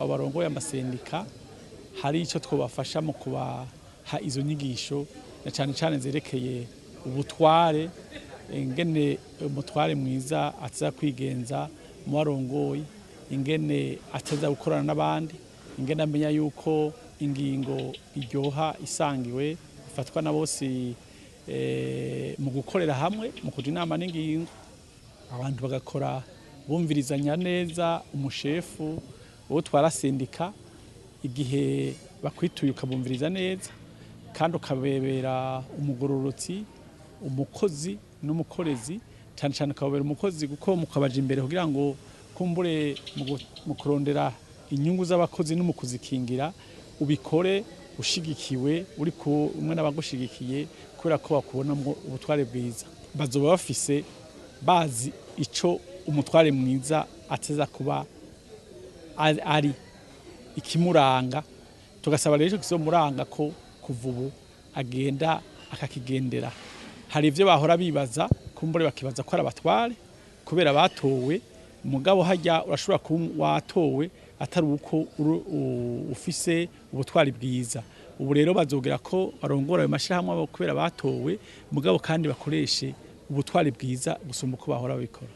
Abarongoye amasendika hari icyo twobafasha mu kubaha izo nyigisho, na cyane cyane zerekeye ubutware, ingene umutware mwiza ateza kwigenza mu barongoye, ingene ateza gukorana n'abandi, ingene amenya yuko ingingo iryoha isangiwe, ifatwa na bose mu gukorera hamwe, mu kuja inama n'ingingo, abantu bagakora bumvirizanya neza umushefu uwo twara sendika. Igihe bakwituye ukabumviriza neza kandi ukabebera umugororotsi, umukozi n'umukorezi, cyane cyane ukababera umukozi, kuko mukabaja imbere kugira ngo kumbure mu kurondera inyungu z'abakozi no mu kuzikingira, ubikore ushigikiwe, uri kumwe n'abagushigikiye, kubera ko bakubonamwo ubutware bwiza. Bazoba bafise bazi ico umutware mwiza ateza kuba ari ikimuranga. Tugasaba rero ico kizomuranga ko kuva ubu agenda akakigendera. Hari ivyo bahora bibaza, kumbure bakibaza ko ari abatware kubera batowe, mugabo harya urashobora kuba watowe atari uko ufise ubutwari bwiza. Ubu rero bazogera ko barongora ayo mashirahamwe kubera batowe, mugabo kandi bakoreshe ubutwari bwiza gusumba uko bahora babikora.